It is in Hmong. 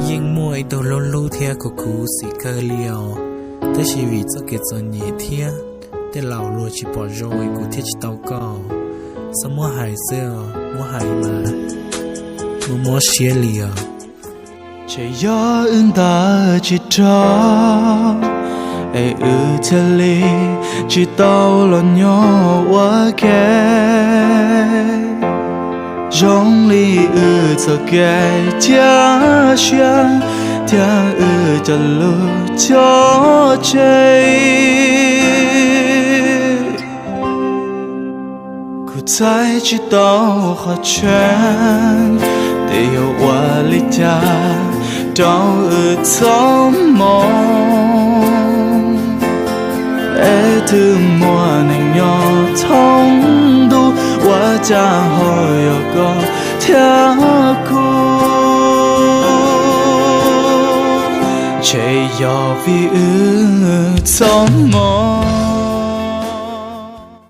Yeej muaj ib tug hlub hlub thiab khuv khuv xim kawg li os, tab sis vim txoj kev txom nyem thiab tej laus luag tsis pom zoo es kuv thiaj tsis tau koj. Txhob muab hais xwb os, muab hais mas muab mob siab li os. Ces yog wb ntawd tsis raug, es wb thiaj li tsis tau los nyob ua ke. Zoo li wb txoj kev cia siab thiab wb cov lus cog tseg. Kuv txais tsis tau qhov tseeb, tias yuav ua li cas rau wb txoj hmoo. Es twb muaj neeg nyob thoob ntuj, ua cas ho yog koj thiab kuv? Ntshe yog vim wb txoj hmoo.